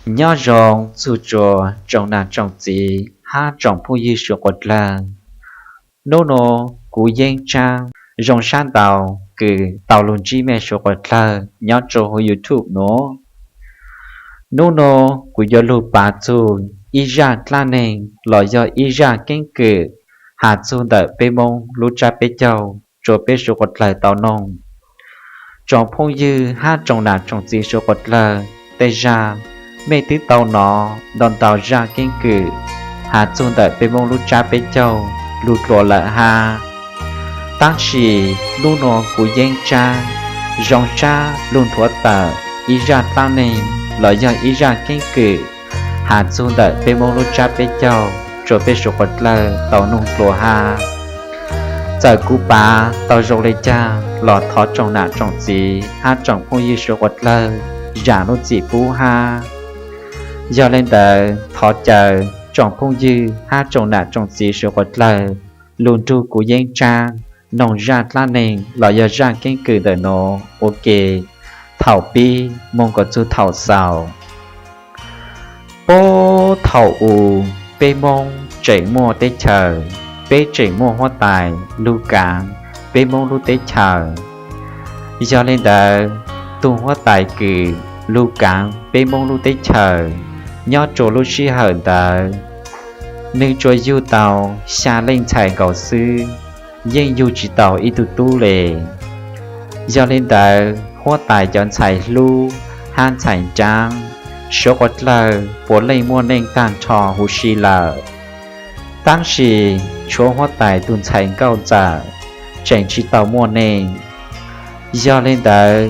Nyob zoo txug rua tsoom nam tsoom txiv hab tsoom phooj ywg suav quas dlawg. Nub nua kuv Yeeb Tsaab zoo sab ntau kws tau lug ntsib mej suav quas dlawg nyob rua huv YouTube nua. Nub nua kuv yuav lug pav txug ib zaaj dlaab neeg los yog ib zaaj keeb kwm has txug ntawm peb Moob lub tsab peb caug rua peb suav quas dlawg tau noog. Tsoom phooj ywg hab tsoom nam tsoom txiv suav quas dlawg, tej zag mej twb tau nov ntau ntau zaaj keeb kwm has txug ntawm peb Moob lub tsab peb caug lug dlua lawm hab. Tab sis nub nua kuv Yeeb Tsaab zoo sab lug nthuav tawm ib zaaj dlaab neeg los yog ib zaaj keeb kwm has txug ntawm peb Moob lub tsab peb caug rua peb suav quas dlawg tau noog dlua hab. Txawm kuv pav tau zoo le caag los thov tsoom nam tsoom txiv hab tsoom phooj ywg suav quas dlawg zaam lub txim pub hab. Yog le ntawd thov caw tsoom phooj ywg hab tsoom nam tsoom txiv suav quas dlawg lug nrug kuv Yeeb Tsaab noog zaaj dlaab neeg los yog zaaj keeb kwm ntawm nuav ua ke thaum pib moog kom txug thaum xaus. Puag thaum u, peb Moob tseem muaj teb chaws, peb tseem muaj huab tais lug kaav peb Moob lub teb chaws. Yog le ntawd, tug huab tais kws lug kaav peb Moob lub teb chaws nyob rua lub sij hawm ntawd, nwg tsuas yug tau xya leej ntxhais nkaus xwb, yeej yug tsi tau ib tug tub le. Yog le ntawd, huab tais cov ntxhais hlub hab ntxhais nraab suav quas dlawg puav leej muaj neej taag nrho huv si lawm. Tab sis tshuav huab tais tug ntxhais nkauj ntxawm tseem tsi tau muaj neej. Yog le ntawd,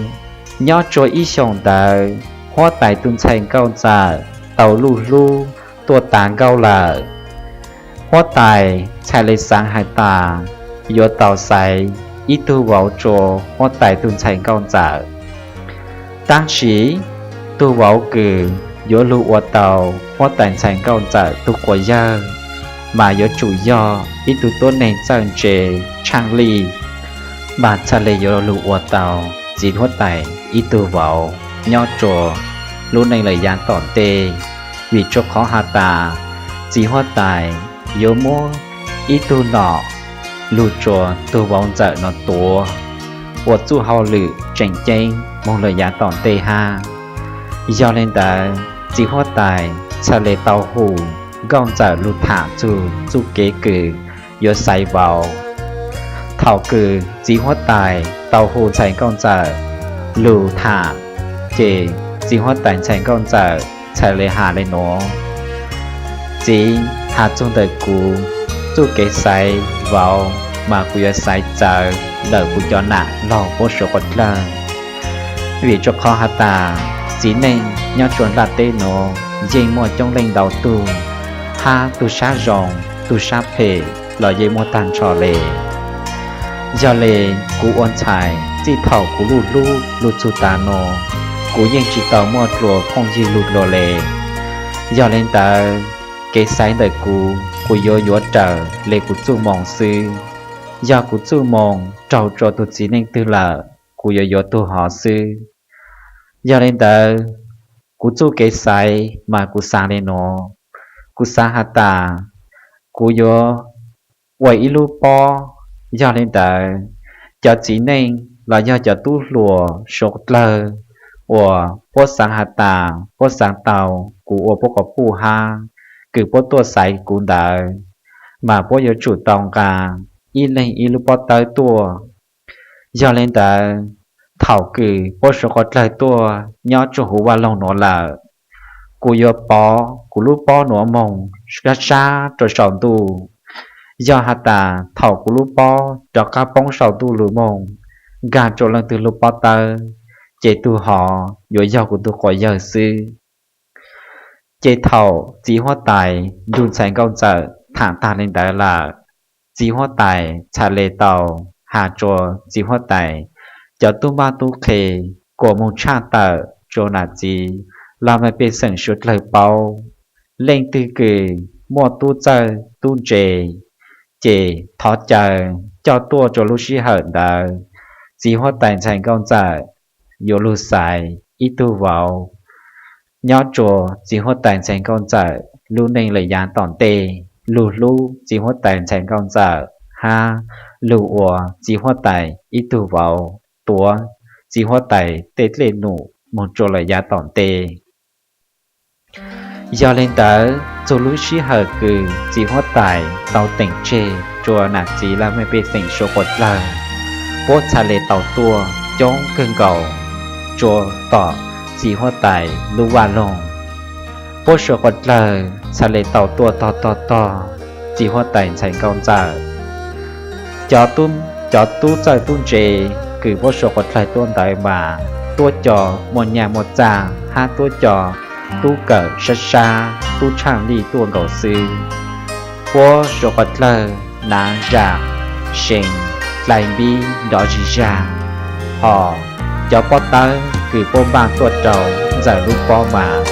nyob rua ib xyoos ntawd huab tais tug ntxhais nkauj ntxawm tau luj hlub tuaj tas nkauj lawm. Huab tais txhais le xaav has tas yuav tau xaiv ib tug vauv rua huab tais tug ntxhais nkauj ntxawm. Tab sis tug vauv kws yuav lug ua tau huab tais ntxhais nkauj ntxawm tug quas yawg mas yuav tsum yog ib tug tuab neeg txawj ntse tshaaj lij, mas txhad le yuav lug ua tau txiv huab tais ib tug vauv nyob rua lub neej lawm yav tom ntej. Vim rua qhov has tas txiv huab tais yuav muab ib tug nom lug rua tug vauv ntxawm no tuav ua txuj hauj lwm tseem ceeb moog lawm yav tom ntej hab. Yog le ntawd, txiv huab tais txhad le tau hu nkauj ntxawm lug tham txug txuj kev kws yuav xaiv vauv. Thaum kws txiv huab tais tau hu ntxhais nkauj ntxawm lug tham, ces txiv huab tais ntxhais nkauj ntxawm txhad le has le nuav: Txiv, has txug ntawm kuv txuj kev xaiv vauv mas kuv yuav xaiv txawv ntawm kuv cov nam laug puab suav quas dlawg. Vim rua qhov has tas txiv neej nyob rua nplaj teb nuav yeej muaj coob leej ntau tug, hab tug sab zoo, tug sab phem los yeej muaj taag nrho le. Yog le, kuv ua ntxhais txij thaum kuv luj hlub lug txug tas nuav, kuv yeej tsi tau muaj dlua phooj ywg lug dlua le. Yog le ntawd, kev xaiv ntawm kuv, kuv yuav yuav raws le kuv txuj moo xwb. Yog kuv txuj moo raug rua tug txiv neej twg lawm, kuv yuav yuav tug hov xwb. Yog le ntawd, kuv txuj kev xaiv mas kuv xaav le nuav. Kuv xaav has tas kuv yuav ua ib lub pob. Yog le ntawd, cov txiv neej los yog cov tub hluas suav dlawg uas puab xaav has tas puab xaav tau kuv ua puab quas puj hab kws puab tuaj xaiv kuv ntawd, mas puab yuav tsum tau nqa ib leeg ib lub pob tawb tuaj. Yog le ntawd, thaum kws puab suav quas dlawg tuaj nyob rua huv vaj loog nuav lawm, kuv yuav pov kuv lub pob nuav moog sab sab rua saum ntuj. Yog has tas thaum kuv lub pob rov qab poob saum ntuj lug moog nkag rua leej twg lub pob tawb, ces tug hov yuav yog kuv tug quas yawg xwb. Ces thaum txiv huab tais nrug ntxhais nkauj ntxawm tham tag le ntawd lawm, txiv huab tais txhad le tau has rua txiv huab tais cov tub mab tub qhe kuas moog tshaj tawm rua nam txiv los mas pej xeem suav dlawg paub. Leej twg kws muaj tub txawj tub ntse, ces thov caw coj tuaj rua lub sij hawm ntawd, txiv huab tais ntxhais nkauj ntxawm yuav lug xaiv ib tug vauv nyob rua txiv huab tais ntxhais nkauj ntxawm lub neej lawm yav tom ntej, lug hlub txiv huab tais ntxhais nkauj ntxawm hab lug ua txiv huab tais ib tug vauv, tuav txiv huab tais tej dlej num moog rua lawm yav tom ntej. Yog le ntawd txug lub sij hawm kws txiv huab tais tau teem tseg rua nam txiv laj mej pej xeem suav quas dlawg, puab txhaj le tau tuaj coob kawg nkaus rua tom txiv huab tais lub vaj loog. Puab suav quas dlawg txhaj le tau tuaj tog tog tog txiv huab tais ntxhais nkauj ntxawm. Cov tub txawj tub ntse kws puab suav quas dlawg tuaj ntawd mas tuab co muaj nyaj muaj txag hab tuab co tub kawm sab sab tub tshaaj lij tuaj nkaus xwb. Puab suav quas dlawg nav zam seev dlai npib nrov zig zag, hos cov pob tawb kws puab npaj tuaj rau ntxawm lub pob mas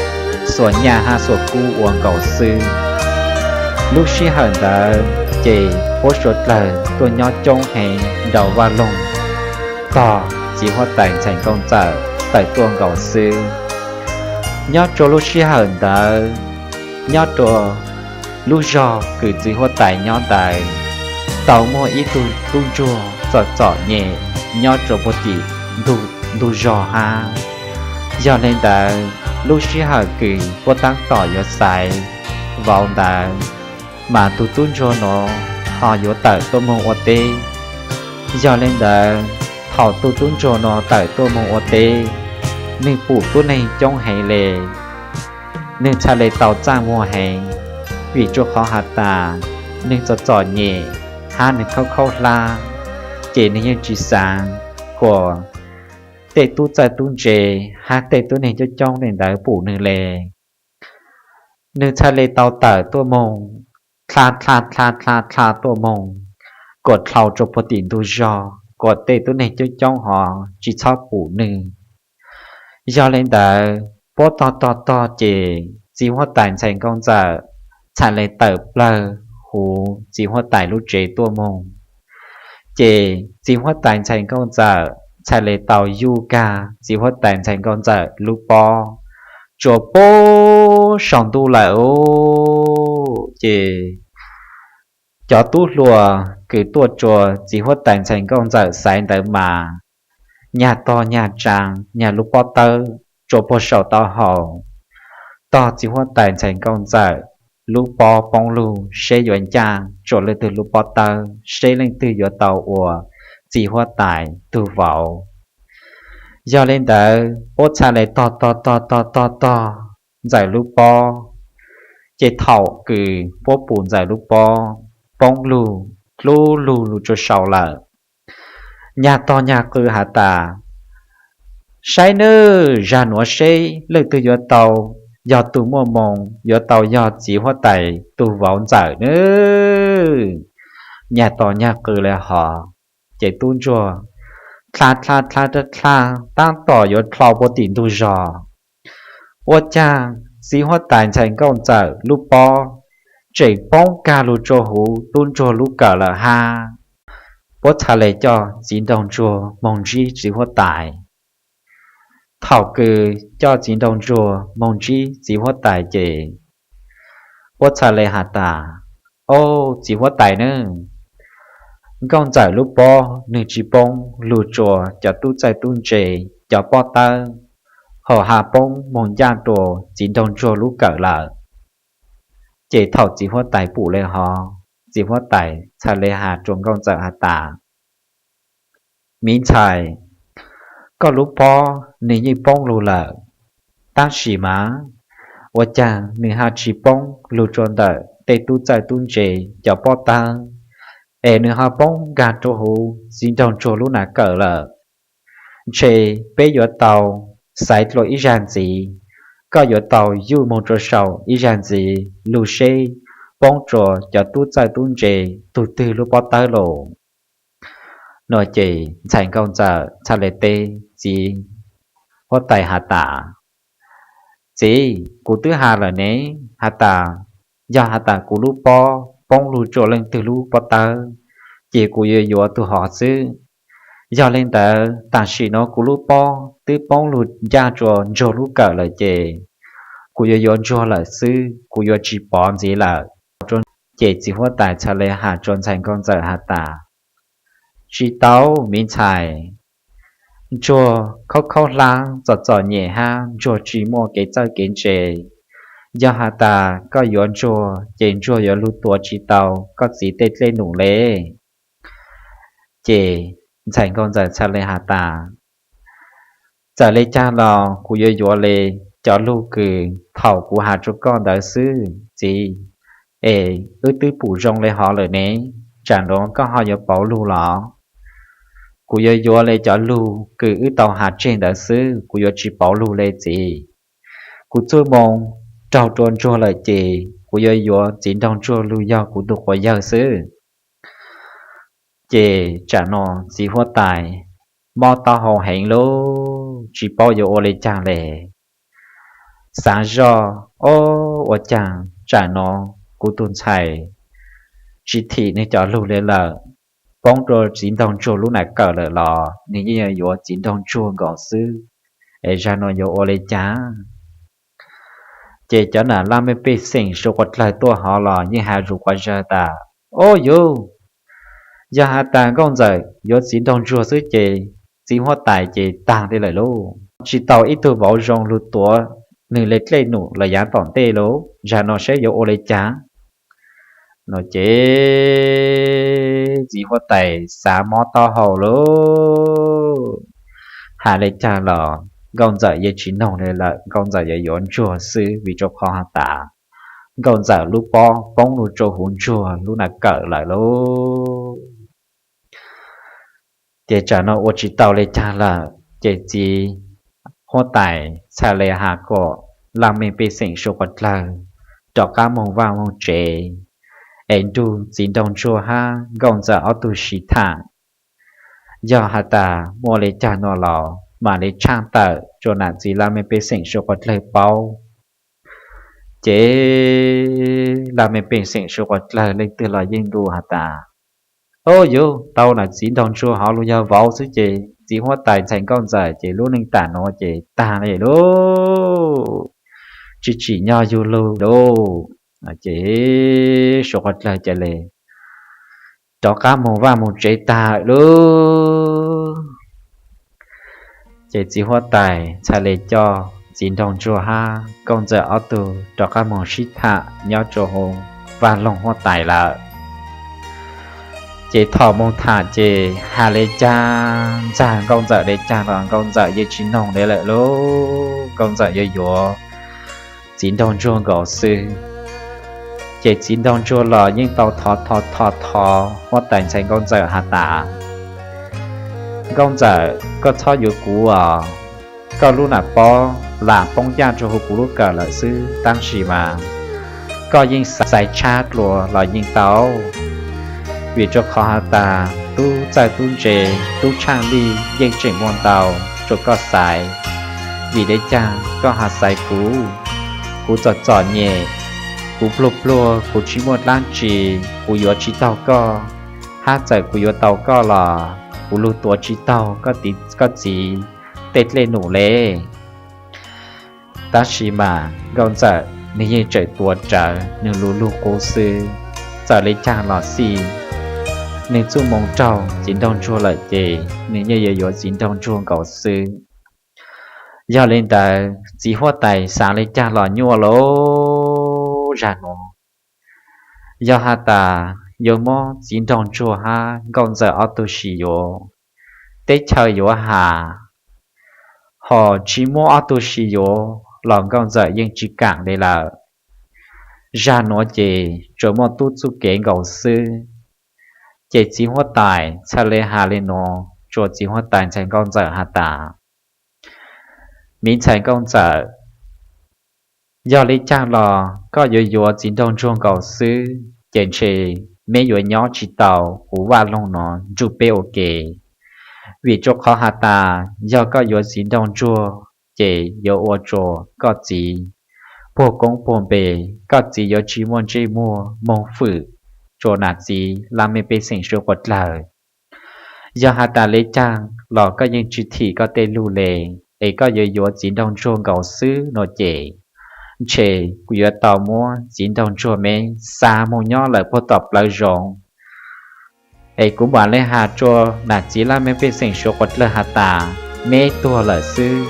xuas nyaj hab xuas kub ua nkaus xwb. Lub sij hawm ntawd ces puab suav dlawg tuaj nyob coob heev nraum vaj loog tog txiv huab tais ntxhais nkauj ntxawm tawm tuaj nkaus xwb. Nyob rua lub sij hawm ntawd, nyob rua lub zog kws txiv huab tais nyob ntawd, tau muaj ib tug tub ntsuag txom txom nyem nyob rua puag tim ntug zog hab. Yog le ntawd lub sij hawm kws puab taab tom yuav xaiv vauv ntawd, mas tug tub ntsuag nuav ho yuav tawm tuaj moog ua teb. Yog le ntawd thaum tug tub ntsuag nuav tawm tuaj moog ua teb, nwg pum tub neeg coob heev le, nwg txhaj le tau txaj muag heev, vim rua qhov has tas nwg txom txom nyem hab nwg khaub khaub hlab, ces nwg yeej tsi xaav kuas tej tub txawj tub ntse hab tej tub neeg coob coob le ntawd pum nwg le. Nwg txhaj le tau tawm tuaj moog, dlha dlha dlha dlha dlha tuaj moog, kuas dlhau rua puag tim ntug zog kuas tej tub neeg coob coob hov tsi txhob pum nwg. Yog le ntawd puab tog tog tog ces txiv huab tais ntxhais nkauj ntxawm txhaj le tawm plawg huv txiv huab tais lub tsev tuaj moog. Ces txiv huab tais ntxhais nkauj ntxawm txhaj le tau yuj kag txiv huab tais ntxhais nkauj ntxawm lub pob, tsuas puag saum ntuj lawm os. Ces cov tub hluas kws tuaj rua txiv huab tais ntxhais nkauj ntxawm xaiv ntawd mas nyag tog nyag tsaa nyag lub pob tawb tsuas puag saum taub hau, tog txiv huab tais ntxhais nkauj ntxawm lub pob poob lug seb yuav ncaaj rua leej twg lub pob tawb, seb leej twg yuav tau ua txiv huab tais tug vauv. Yog le ntawd puab txhaj le tog tog tog tog tog tog ntxawm lub pob, ces thaum kws puab pum ntxawm lub pob poob lug dlub lug lug rua saum lawm, nyag tog nyag qw has tas, saib nawb, zag nuav seb leej twg yuav tau yog tug muaj moo yuav tau yog txiv huab tais tug vauv ntxawm nawb. Nyag tog nyag qw le hov, ces tub ntsuag dlha dlha dlha dlha dlha taab tom yuav dlhau puag tim ntug zog, ua caag txiv huab tais ntxhais nkauj ntxawm lub pob tseem poob kag lug rua huv tub ntsuag lub kawm lawm hab. Puab txhaj le coj txiv nraug ntsuag moog ntsib txiv huab tais. Thaum kws coj txiv nraug ntsuag moog ntsib txiv huab tais ces puab txhaj le has tas, o, txiv huab tais nawb, nkauj ntxawm lub pob nwg tsi poob lug rua cov tub txawj tub ntse cov pob tawb, hos has poob moog ncaaj rua txiv nraug ntsuag lub kawm lawm. Ces thaum txiv huab tais pum le hov, txiv huab tais txhaj le has rua nkauj ntxawm has tas, miv ntxhais, koj lub pob nwg yeej poob lug lawm, tab sis mas ua caag nwg ha tsi poob lug rua ntawm tej tub txawj tub ntse cov pob tawb, es nwg ho poob nkag rua huv txiv nraug ntsuag lub nav kawm lawm. Ntshe peb yuav tau xaiv dlua ib zag ntxiv, koj yuav tau yuj moog rua saum ib zag ntxiv lug seb poob rua cov tub txawj tub ntse tug twg lub pob tawb lawm. Nuav ces ntxhais nkauj ntxawm txhaj le teb txiv huab tais has tas, txiv, kuv twb has lawm ne, has tas yog has tas kuv lub pob poob lug rua leej twg lub pob tawb, ces kuv yuav yuav tug hov xwb. Yog le ntawd tam sim nuav kuv lub pob twb poob lug ncaaj rua ntsuag lub kawm lawm ces kuv yuav yuav ntsuag lawm xwb, kuv yuav tsis pov ntxiv lawm. Ces txiv huab tais txhaj le has rua ntxhais nkauj ntxawm has tas, tsis tau, miv ntxhais, ntsuag khaub khaub hlab txom txom nyem hab ntsuag tsis muaj kev txawj kev ntse. Yog has tas koj yuav ntsuag ces ntsuag yuav lug tuav tsis tau koj txiv tej dlej num le. Ces ntxhais nkauj ntxawm txhaj le has tas, txawm le caag los kuv yuav yuav le cov lug kws thaum kuv has rua koj ntawd xwb txiv. Es wb twb pum zoo le hov lawm ne, tsam nuav koj ho yuav pauv lug los? Kuv yuav yuav le cov lug kws wb tau has tseg ntawd xwb, kuv yuav tsis pauv lug le txiv. Kuv txuj moo raug rua ntsuag lawm ces kuv yuav yuav txiv nraug ntsuag lug yog kuv tug quas yawg xwb. Ces tsam nuav txiv huab tais mob taub hau heev lug, tsis paub yuav ua le caag le. Xaav zoj, ob, ua caag tsam nuav kuv tug ntxhais tsis thim nwg cov lug le lawm, poob rua txiv nraug ntsuag lub nam kawm lawm los nwg yeej yuav yuav txiv nraug ntsuag nkaus xwb, es zag nuav yuav ua le caag? Ces cov nam laj mej pej xeem suav quas dlawg tuaj hov los yeej has zuj quas zag tas, ob yuv, yog has tas nkauj ntxawm yuav txiv nraug ntsuag xwb ces txiv huab tais ces taag le lawm lauj. Tsis tau ib tug vauv zoo lug tuav nwg le dlej num los yaav tom ntej lauj, zag nuav saib yuav ua le caag? No ces txiv huab tais xaav mob taub hau lauj. Has le caag los nkauj ntxawm yeej tsis noog le lawm, nkauj ntxawm yuav yuav ntsuag xwb, vim rua qhov has tas nkauj ntxawm lub pob poob lug rua huv ntsuag lub nam kawm lawm lauj. Ces tsam nuav ua tsis tau le caag lawm, ces txiv huab tais txhaj le has kom laj mej pej xeem suav quas dlawg rov qab moog vaj moog tsev, es nrug txiv nraug ntsuag hab nkauj ntxawm ob tug sib tham. Yog has tas muaj le caag nuav los mam le tshaaj tawm rua nam txiv laj mej pej xeem suav quas dlawg paub. Ces laj mej pej xeem suav quas dlawg leej twg los yeej lug has tas, ob yuv, tau nam txiv nraug ntsuag hov lug yog vauv xwb ces txiv huab tais ntxhais nkauj ntxawm ces lub neej tam nuav ces taag le lauj, tsis tsim nyog yug lug lauj. Ces suav quas dlawg ca le rov qab moog vaj moog tsev taag lawm lauj. Ces txiv huab tais txhaj le coj txiv nraug ntsuag hab nkauj ntxawm ob tug rov qab moog sib tham nyob rua huv vaj loog huab tais lawm. Ces thaum moog tham ces has le caag, ntxag nkauj ntxawm le caag los nkauj ntxawm yeej tsis noog le lawm lauj, nkauj ntxawm yuav yuav txiv nraug ntsuag nkaus xwb. Ces txiv nraug ntsuag los yeej tau thov thov thov thov huab tais ntxhais nkauj ntxawm has tas, nkauj ntxawm, koj txhob yuav kuv os. Koj lub nam pob lam poob yaj rua huv kuv lub kawm lawm xwb, tab sis mas koj yeej xaiv tshab dlua los yeej tau, vim rua qhov has tas tub txawj tub ntse, tub tshaaj lij yeej tseem muaj ntau rua koj xaiv. Vim le caag koj ho xaiv kuv? Kuv txom txom nyem, kuv pluag pluag, kuv tsis muaj dlaab tsi, kuv yuav tsis taug koj, hab txawm kuv yuav tau koj los kuv lug tuav tsis taug koj txiv tej dlej num le. Tab sis mas nkauj ntxawm nwg yeej tseem tuav rawv nwg lug lug qub xwb. Txawm le caag los xij, nwg txuj moo raug txiv nraug ntsuag lawm ces nwg yeej yuav yuav txiv nraug ntsuag nkaus xwb. Yog le ntawd txiv huab tais xaav le caag los nyuaj lauj, zag nuav. Yog has tas yuav muab txiv nraug ntsuag hab nkauj ntxawm ob tug sis yuav, teb chaws yuav has, ho tsis muab ob tug sis yuav los nkauj ntxawm yeej tsis kaam le lawm. Zag nuav ces tsuas muaj tub txuj kev nkaus xwb. Ces txiv huab tais txhaj le has le nuav rua txiv huab tais ntxhais nkauj ntxawm has tas, miv ntxhais nkauj ntxawm, yog le caag los koj yuav yuav txiv nraug ntsuag nkaus xwb ces ntshe meb yuav nyob tsis tau huv vaj loog nuav nrug peb ua ke. Vim rua qhov has tas yog koj yuav txiv nraug ntsuag ces yuav ua rua koj txiv puag koob puag npe, koj txiv yuav tsis muaj ntsej muag moog fwm rua nam txiv laj mej pej xeem suav quas dlawg. Yog has tas le caag los koj yeej tsis thim koj tej lug le, es koj yuav yuav txiv nraug ntsuag nkaus xwb no ces ntshe kuv yuav tau muab txiv nraug ntsuag me xa mus nyob lawm puag tom plawv zoov. Es kuv mam li has rua nam txiv laj mej pej xeem suav quas dlawg has tas meb tuag lawm xwb,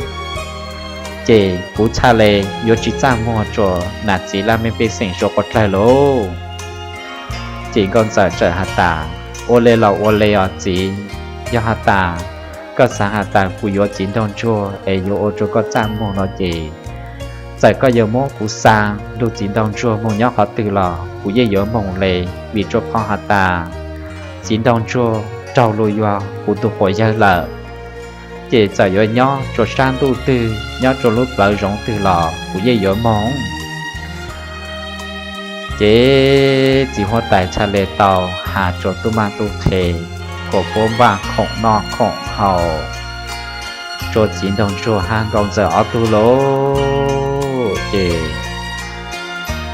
ces kuv txhaj le yuav tsi txaj muag rua nam txiv laj mej pej xeem suav quas dlawg lauj. Ces nkauj ntxawm txawm has tas, ua le los ua le os txiv, yog has tas koj xaav has tas kuv yuav txiv nraug ntsuag es yuav ua rua koj txaj muag no ces, txawm koj yuav muab kuv xa lug txiv nraug ntsuag moog nyob qhov twg los kuv yeej yuav moog le, vim rua qhov has tas txiv nraug ntsuag raug lug yog kuv tug quas yawg lawm. Ces txawm yuav nyob rua sab ntuj twg, nyob rua lub plawv zoov twg los kuv yeej yuav moog. Ces txiv huab tais txhaj le tau has rua tub mab tub qhe, kuas puab npaj khoom noj khoom haus rua txiv nraug ntsuag hab nkauj ntxawm ob tug lauj. Ces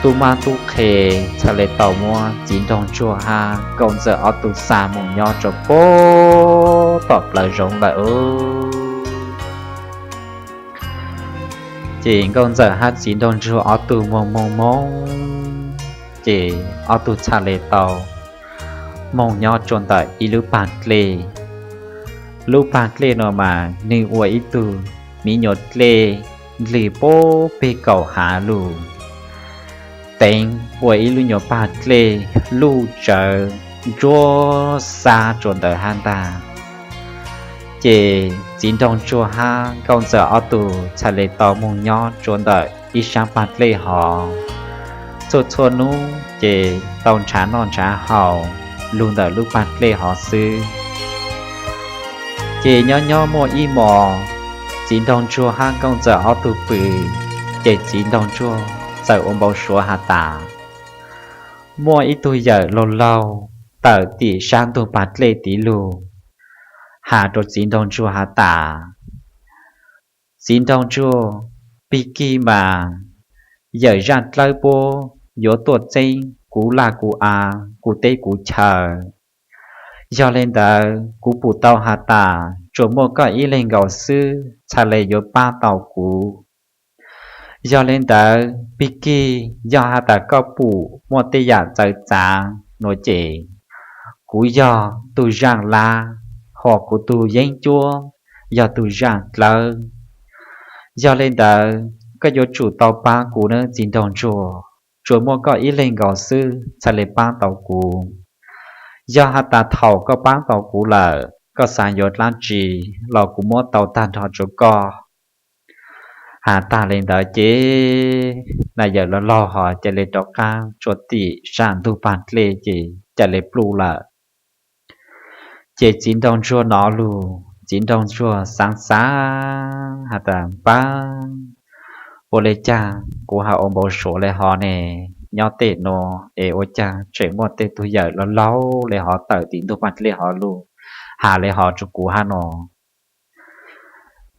tub mab tub qhe txhaj le tau muab txiv nraug ntsuag hab nkauj ntxawm ob tug xa moog nyob rua puag tom plawv zoov lawm. Ces nkauj ntxawm hab txiv nraug ntsuag ob tug moog moog moog, ces ob tug txhaj le tau moog nyob rua ntawm ib lub pag dlej. Lub pag dlej nuav mas nwg ua ib tug miv nyuas dlej ndlwg puag peg kaum hav lug, teev ua ib lub nyuas pag dlej luj tsawv ntsuab xab rua ntawd hab ntag. Ces txiv nraug ntsuag hab nkauj ntxawm ob tug txhaj le tau moog nyob rua ntawm ib sab pag dlej hov. Txhua txhua nub ces tau nrhav noj nrhav haus lug ntawm lub pag dlej hov xwb. Ces nyob nyob muaj ib mos, txiv nraug ntsuag hab nkauj ntxawm ob tug pw, ces txiv nraug ntsuag txawm ua npau suav has tas, muaj ib tug yawm laug laug tawm tim sab ntug pag dlej tiv lug, has rua txiv nraug ntsuag has tas, txiv nraug ntsuag, pig kig mas yawm zaj dlawb puab yuav tuaj txeeb kuv laj kuv av kuv teb kuv chaw. Yog le ntawd kuv pum tau has tas tsuas muaj koj ib leeg nkaus xwb txhaj le yuav pab tau kuv. Yog le ntawd pig kig yog has tas koj pum muaj tej yam txawv txav nuav ces kuv yog tug zaaj lab, hos kuv tug yeeb cuab yog tug zaaj dlawb. Yog le ntawd koj yuav tsum tau pab kuv nawb txiv nraug ntsuag, tsuas muaj koj ib leeg nkaus xwb txhaj le pab tau kuv. Yog has tas thaum koj pab tau kuv lawm koj xav yuav dlaab tsi los kuv muab tau tag nrho rua koj. Has tag le ntawd ces na yawm laug laug hov ca le rov qaab rua tim sab ntug pag dlej ces ca le pluj lawm. Ces txiv nraug ntsuag nov lug, txiv nraug ntsuag xaav xaav has tas, Npab, ua le caag kuv has ua npau suav le hov ne? Nyob tej nuav es ua caag tseem muaj tej tug yawm laug laug le hov tawm tim ntug pag dlej hov lug has le hov rua kuv hab no?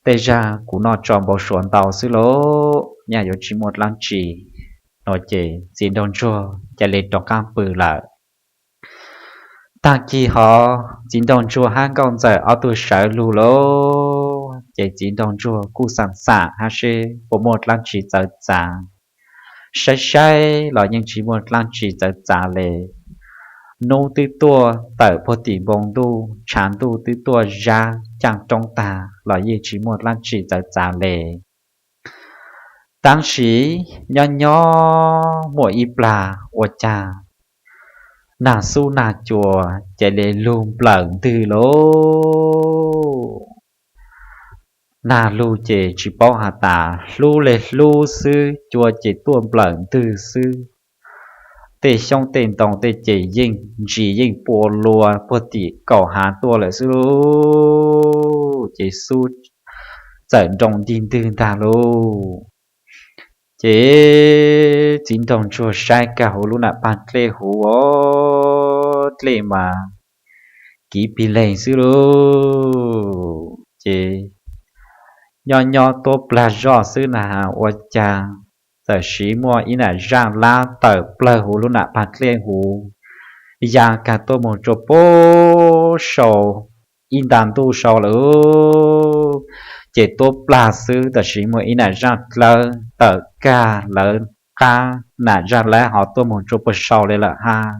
Tej zag kuv noj tso npau suav ntau xwb lauj, nyaj yuav tsi muaj dlaab tsi. No ces txiv nraug ntsuag ca le rov qaab pw lawm. Tag kis hov txiv nraug ntsuag hab nkauj ntxawm ob tug sawv lug lauj, ces txiv nraug ntsuag kuj xaav xaav hab seb puas muaj dlaab tsi txawv txav. Saib saib los yeej tsi muaj dlaab tsi txawv txav le. Nub twb tuaj tawm puag tim npoo ntuj, tshav ntuj twb tuaj zab caaj roob tag los yeej tsi muaj dlaab tsi txawv txav le. Tab sis nyob nyob muaj ib plag ua caag nag xub nag cua ca le lug nplawm ntwg lauj. Nag lug ces tsis paub has tas hlub le hlub xwb, cua ces tuaj nplawm ntwg xwb. Tej xyoob tej ntoo tej ces yeej ntsis yeej pua lua puag tim kaum hav tuaj lawm xwb lauj. Ces xub txawm nroo nti ntwg ntag lauj. Ces txiv nraug ntsuag saib kag huv lub nam pag dlej huv, dlej mas kiv pig leeg xwb lauj. Ces nyob nyob tuab plag zoj xwb na has ua caag txawm siv muaj ib nam zaaj lab tawm plawg huv lub nam pag dlej huv, ya kag tuaj moog rua puag sau ib nta ntuj sau lawm. Ces tuab plag xwb tam sim muaj ib nam zaaj dlawb tawm kag lawv qab nam zaaj lab hov tuaj moog rua puag sau le lawm hab.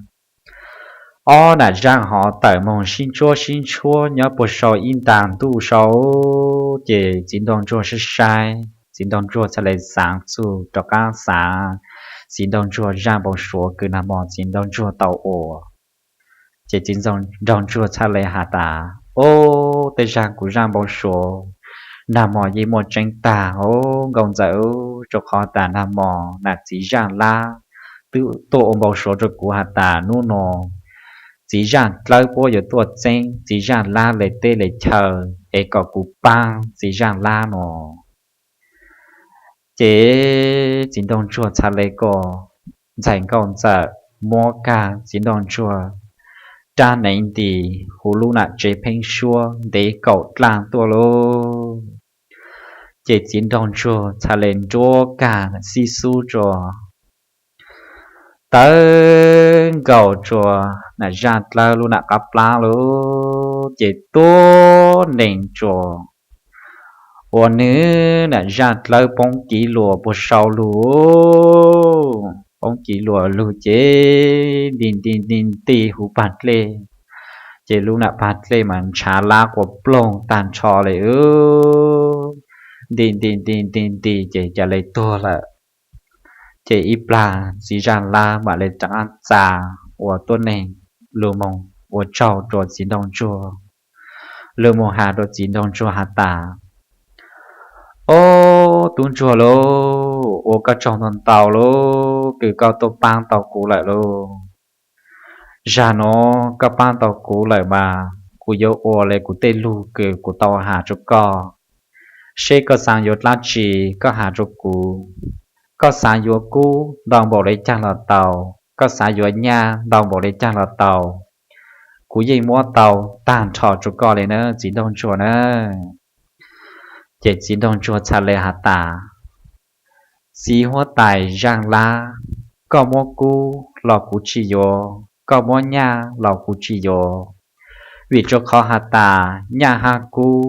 Ob nam zaaj hov tawm moog sib ntsuab sib ntsuab nyob puag sau ib ntaag ntuj sau, ces Txiv Nraug Ntsuag saib saib, Txiv Nraug Ntsuag txhaj le xaav txug rov qaab xaav Txiv Nraug Ntsuag zaaj npau suav kws nag mo Txiv Nraug Ntsuag tau ua. Ces Txiv Nraug Ntsuag txhaj le has tas, Ob, tej zaaj kuv zaaj npau suav nag mo yeej muaj tseeb taag os nkauj ntxawm, rua qhov tas nag mo nam txiv zaaj lab twb tuaj ua npau suav rua kuv has tas nub nua txiv zaaj dlawb puab yuav tuaj txeeb txiv zaaj lab le teb le chaw es kom kuv paab txiv zaaj lab nua. Ces Txiv Nraug Ntsuag txhaj le kom ntxhais nkauj ntxawm muab kag Txiv Nraug Ntsuag rab hneev nti huv lub nam tsev pheeb suab ntev kaum dlaaj tuaj lauj. Ces Txiv Nraug Ntsuag txhaj le nruab kag xib xub rua tawv nkaus rua nam zaaj dlawb lub nam qab plab lauj, ces tuab neeg rua ua nwg nam zaaj dlawb poob kiv luas puag sau lug, poob kiv luas lug ces nti nti nti nti huv pag dlej, ces lub nam pag dlej mas ntshav lab quas ploog taag nrho le, nti nti nti nti nti ces ca le tuag lawm. Ces ib plag txiv zaaj lab mam le rov qaab txaa ua tuab neeg lug moog ua tsaug rua Txiv Nraug Ntsuag, lug moog has rua Txiv Nraug Ntsuag has tas, Ob, tub ntsuag lauj, ua koj tsaug ntau ntau lauj, kws koj tuaj paab tau kuv lawm lauj. Zag nuav koj paab tau kuv lawm mas kuv yuav ua le kuv tej lug kws kuv tau has rua koj, seb koj xaav yuav dlaab tsi koj has rua kuv. Koj xaav yuav kub ntau npaum le caag los tau, koj xaav yuav nyaj ntau npaum le caag los tau, kuv yeej muab tau taag nrho rua koj le na Txiv Nraug Ntsuag na. Ces Txiv Nraug Ntsuag txhaj le has tas, Txiv huab tais zaaj lab, koj muab kub los kuv tsi yuav, koj muab nyaj los kuv tsi yuav, vim rua qhov has tas nyaj hab kub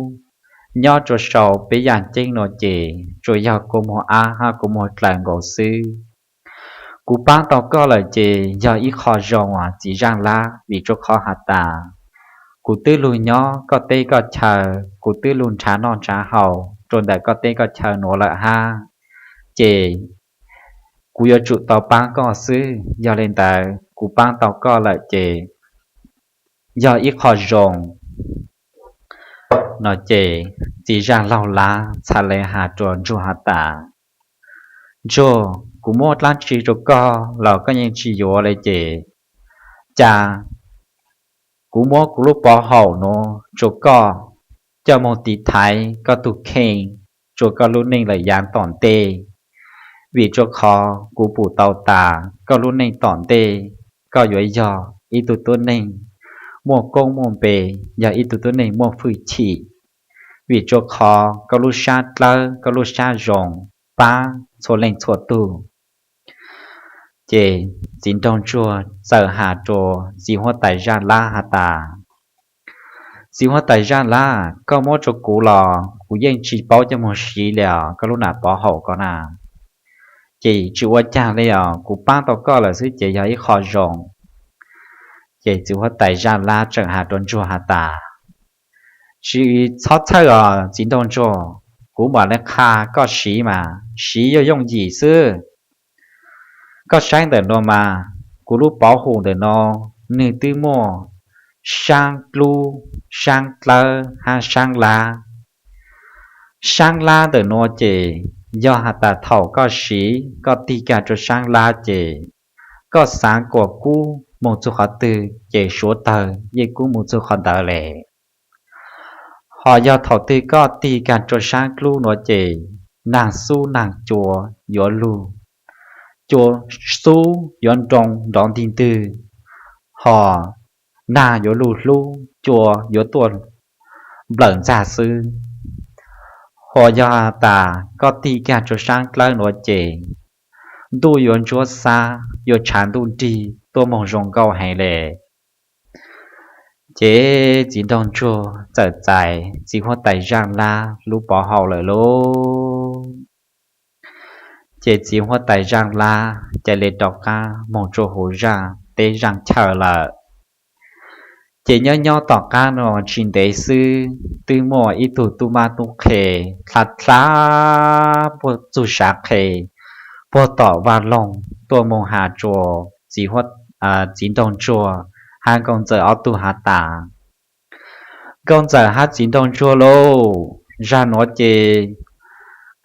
nyob rua sau peb yaaj ceeb nuav ces tsuas yog kua muag ab hab kua muag dlaws nkaus xwb. Kuv paab tau koj lawm ces yog ib qho zoo as txiv zaaj lab, vim rua qhov has tas kuv twb lug nyob koj teb koj chaw, kuv twb lug nrhav noj nrhav haus rua ntawm koj teb koj chaw nuav lawm hab, ces kuv yuav tsum tau paab koj xwb. Yog le ntawd kuv paab tau koj lawm ces yog ib qho zoo. No ces txiv zaaj laug lab txhaj le has rua ntsuag has tas, Ntsuag, kuv muab dlaab tsi rua koj los koj yeej tsi yuav le ces, cas kuv muab kuv lub pov haum nuav rua koj coj moog tiv thaiv koj tug kheej rua koj lub neej lawm yaav tom ntej, vim rua qhov kuv pum tau tas koj lub neej tom ntej koj yuav yog ib tug tuab neeg muaj koob muaj npe, yog ib tug tuab neeg muaj fwj chim, vim rua qhov koj lub sab dlawb koj lub sab zoo paab txhua leej txhua tug. Ces txiv nraug ntsuag txawm has rua txiv huab tais zaaj lab has tas, Txiv huab tais zaaj lab, koj muab rua kuv los kuv yeej tsi paub coj moog siv le os, koj lub nam pov haum ko na. Ces tsi ua caag le os, kuv paab tau koj lawm xwb ces yog ib qho zoo. Ces txiv huab tais zaaj lab tseem has rua ntsuag has tas, Tsi txhob txhawj os txiv nraug ntsuag, kuv mam le qha koj siv mas siv yooj yooj yim xwb. Koj saib ntawm nuav mas, kuv lub pov haum ntawm nuav nwg twb muaj saab dlub, saab dlawb hab saab lab. Saab lab ntawm nuav ces yog has tas thaum koj siv koj tig kag rua saab lab ces koj xaav kuas kub moog txug qhov twg ces suav tawg yeej kub moog txug qhov ntawd le. Ho yog thaum twg koj tig kag rua saab dlub nuav ces naag xub naag cua yuav lug, cua xub yuav nroo nrov ntig ntwg, ho naag yuav lug hlub, cua yuav tuaj nplawm ntxag xwb. Ho yog has tas koj tig kag rua saab dlawb nuav ces ntuj yuav ntsuab xab, yuav tshav ntuj nrig tuaj moog zoo nkauj heev le. Ces txiv nraug ntsuag txawm txais txiv huab tais zaaj lab lub pov haum lawm lauj. Ces txiv huab tais Zaaj Lab ca le rov qaab moog rua huv zaaj teb zaaj chaw lawm. Ces nyob nyob tom qaab nuav tsis ntev xwb, twb muaj ib tug tub mab tub qhe dlha dlha puag txug saav qhe, puag tom vaaj loog tuaj moog has rua txiv huab, txiv nraug ntsuag hab nkauj ntxawm ob tug has tas, Nkauj ntxawm hab txiv nraug ntsuag lauj, zag nuav ces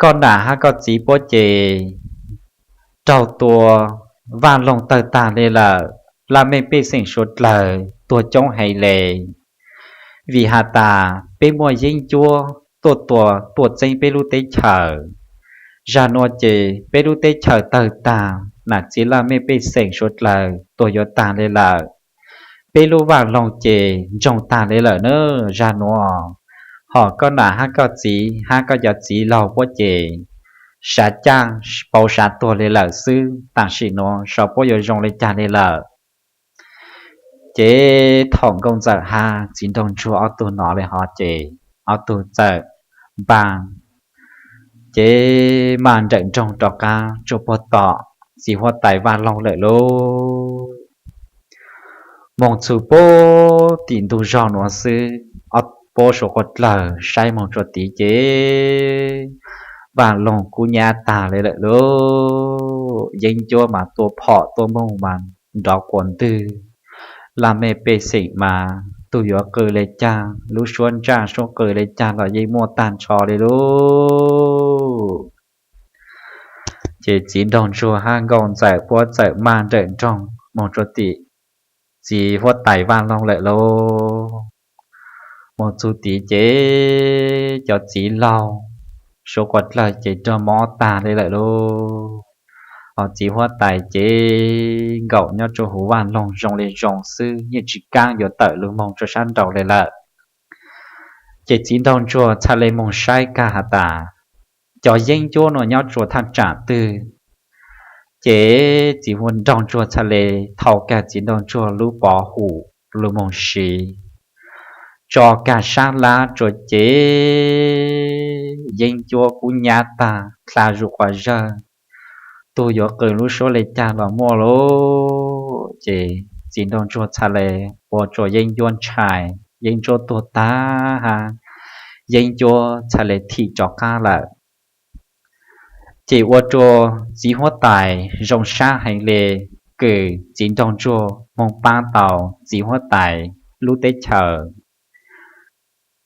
koj nam hab koj txiv puab ces raug tua vaaj loog tawg taag le lawm, laj mej pej xeem suav dlawg tuag coob heev le. Vim has tas peb muaj yeeb ncuab tuaj tua tuaj txeeb peb lub teb chaws. Zag nuav ces peb lub teb chaws tawg taag, nam txiv laj mej pej xeem suav dlawg tuag yuav taag le lawm. Peb lub vaaj loog ces ntsoog taag le lawm na. Zag nuav hom koj nam hab koj txiv hab koj cov txiv laug puab ces saav caaj pauv saav tuag le lawm xwb, tam sim nuav sau puab yuav zoo le caag le lawm. Ces thaum nkauj ntxawm hab txiv nraug ntsuag ob tug nov le hov ces ob tug txawm npaa, ces maj nrawm nroog rov qaab rua puag tom txiv huab tais vaaj loog lawm lauj. Moog txug puag tim ntug zog nuav xwb, ob puab suav quas dlawg saib moog rua tid ces vaaj loog kub nyab taag le lawm lauj. Yeeb ncuab mas tua phom tua moog mas nrov quas ntwg, laj mej pej xeem mas tug yuav qw le caag, lub suab ntsaj suab qw le caag los yeej muaj taag nrho le lauj. Ces txiv nraug ntsuag hab nkauj ntxawm puab txawm maj nrawm nroog moog rua tim txiv huab tais vaaj loog lawm lauj. Moog txug tid ces cov txiv laug suav quas dlawg ces raug mob taag le lawm lauj. Hos txiv huab tais ces nkaum nyob rua huv vaaj loog zoo le zoo xwb, yeej tsis kaab yuav tawm lug moog rua sab nraud le lawm. Ces txiv nraug ntsuag txhaj le moog saib kag has tas, cov yeeb ncuab nuav nyob rua thaaj tsaam twg. Ces txiv nraug ntsuag txhaj le thau kag txiv nraug ntsuag lub pov hum lug moog siv, tso kag sab lab rua ces yeeb ncuab kub nyab taag dlha zuj quas zawg, tug yuav qw lub suab le caag los muaj lauj. Ces txiv nraug ntsuag txhaj le ua rua yeeb ncuab ntshai, yeeb ncuab tuag taag hab yeeb ncuab txhaj le thim rov qaab lawm. Ces ua rua txiv huab tais zoo sab heev le, kws txiv nraug ntsuag moog paab tau txiv huab tais lub teb chaws.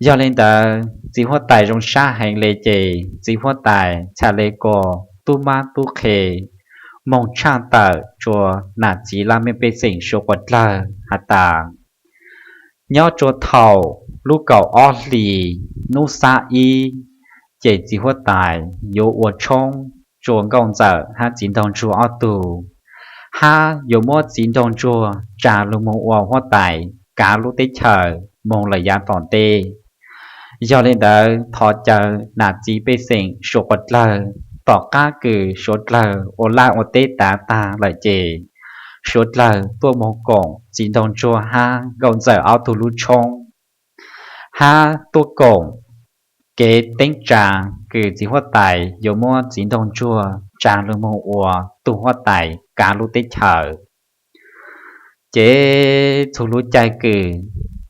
Yog le ntawd txiv huab tais zoo sab heev le ces txiv huab tais txhaj le kom tub mab tub qhe moog tshaj tawm rua nam txiv laj mej pej xeem suav quas dlawg has tas, nyob rua thaum lub kaum ob hlis nub xab ib, ces txiv huab tais yuav ua tshoob rua nkauj ntxawm hab txiv nraug ntsuag ob tug, hab yuav muab txiv nraug ntsuag tsaa lug moog ua huab tais kav lub teb chaws moog lawm yav tom ntej. Yog le ntawd thov caw nam txiv pej xeem suav quas dlawg, tom qab kws suav dlawg ua laj ua teb tav taag lawm ces suav dlawg tuaj moog koom txiv nraug ntsuag hab nkauj ntxawm ob tug lub tshoob, hab tuaj koom kev teeb tsaa kws txiv huab tais yuav muab txiv nraug ntsuag tsaa lug moog ua tug huab tais kav lub teb chaws. Ces txug lub caij kws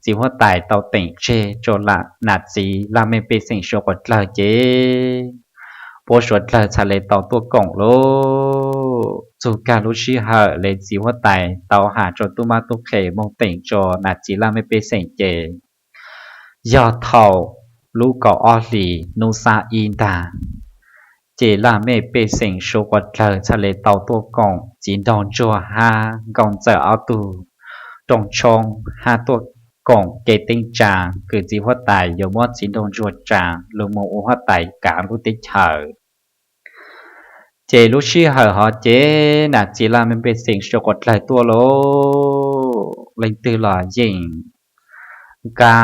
txiv huab tais tau teem tseg rua nam txiv laj mej pej xeem suav quas dlawg ces puab suav dlawg txhaj le tau tuaj koom lauj. Txug kag lub sij hawm le txiv huab tais tau has rua tub mab tub qhe moog teem rua nam txiv laj mej pej xeem ces yog thaum lub kaum ob hlis nub xab ib ntag, ces laj mej pej xeem suav quas dlawg txhaj le tau tuaj koom txiv nraug ntsuag hab nkauj ntxawm ob tug rooj tshoob hab tuaj koom kev teeb tsaa kws txiv huab tais yuav muab txiv nraug ntsuag tsaa lug moog ua huab tais kav lub teb chaws. Ces lub sij hawm hov ces nam txiv laj mej pej xeem suav quas dlawg tuaj lauj, leej twg los yeem nqa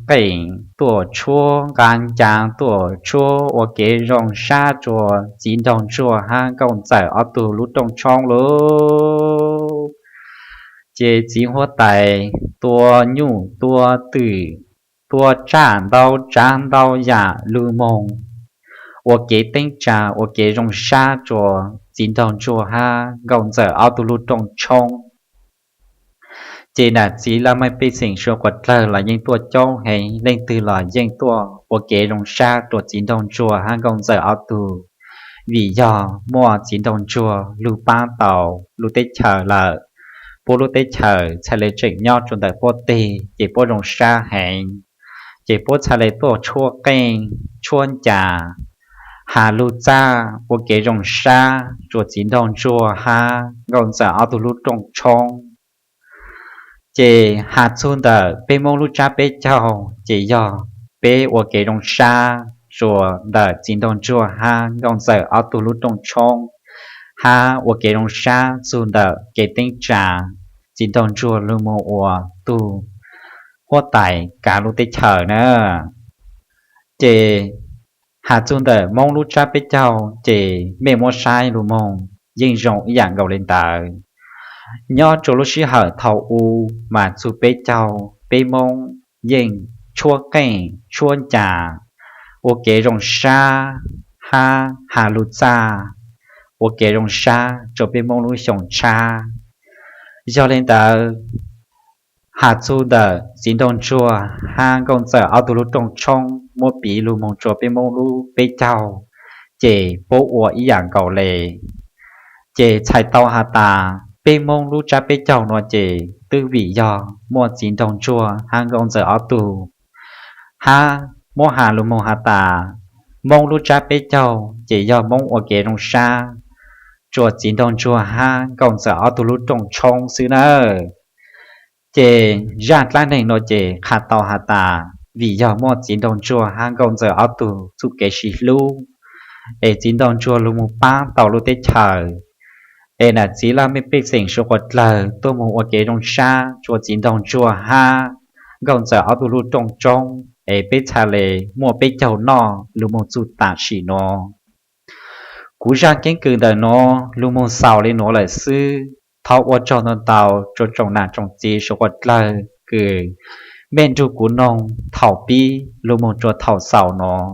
qeej tuaj tshuab, nqa ncaa tuaj tshuab ua kev zoo sab rua txiv nraug ntsuag hab nkauj ntxawm ob tug lub rooj tshoob lauj. Ces txiv huab tais tua nyuj tua twm, tua tsaj ntau tsaav ntau yaam lug moog ua kev teeb tsa ua kev zoo sab rua txiv nraug ntsuag hab nkauj ntxawm ob tug lub rooj tshoob. Ces nam txiv laj mej pej xeem suav quas dlawg los yeej tuaj coob heev, leej twg los yeej tuaj ua kev zoo sab rua txiv nraug ntsuag hab nkauj ntxawm ob tug, vim yog muaj txiv nraug ntsuag lug paab tau lub teb chaws lawm. Puab lub teb chaws txhaj le tseem nyob rua ntawm puab teg, ces puab zoo sab heev, ces puab txhaj le tuaj tshuab qeej tshuab ncas, has lug txag ua kev zoo sab rua txiv nraug ntsuag hab nkauj ntxawm ob tug lub rooj tshoob. Ces has txug ntawm peb Moob lub tsab peb caug ces yog peb ua kev zoo sab rua ntawm txiv nraug ntsuag hab nkauj ntxawm ob tug lub rooj tshoob, hab ua kev zoo sab txug ntawm kev teeb tsa txiv nraug ntsuag lug moog ua tug huab tais kav lub teb chaws na. Ces has txug ntawm Moob lub tsab peb caug ces mej muab saib lug moog yeej zoo ib yaam nkaus le ntawd. Nyob rua lub sij hawm thaum u mas txug peb caug peb Moob yeej tshuab qeej tshuab ncas ua kev zoo sab hab has lug txag ua kev zoo sab rua peb Moob lub xyoo tshab. Yog le ntawd, has txug ntawm txiv nraug ntsuag hab nkauj ntxawm ob tug lub rooj tshoob muab piv lug moog rua peb Moob lub peb caug ces puab ua ib yaam nkaus le. Ces txhais tau has tas peb Moob lub tsab peb caug nuav ces twb vim yog muaj txiv nraug ntsuag hab nkauj ntxawm ob tug, hab muab has lug moog has tas Moob lub tsab peb caug ces yog Moob ua kev zoo sab rua txiv nraug ntsuag hab nkauj ntxawm ob tug lub rooj tshoob xwb nawb. Ces zaj dlaab neeg nuav ces qha tau has tas vim yog muaj txiv nraug ntsuag hab nkauj ntxawm ob tug txuj kev sib hlub, es txiv nraug ntsuag lug moog paab tau lub teb chaws, es nam txiv laj mej pej xeem suav quas dlawg tuaj moog ua kev zoo sab rua txiv nraug ntsuag hab nkauj ntxawm ob tug lub rooj tshoob, es peb txhaj le muaj peb caug noj lug moog txug tam sim nuav. Kuv zaj keeb kwm ntawm nuav lug moog xaus le nuav lawm xwb. Thov ua tsaug ntau ntau rua tsoom nam tsoom txiv suav quas dlawg kws mej nrug kuv noog thaum pib lug moog rua thaum xaus nuav.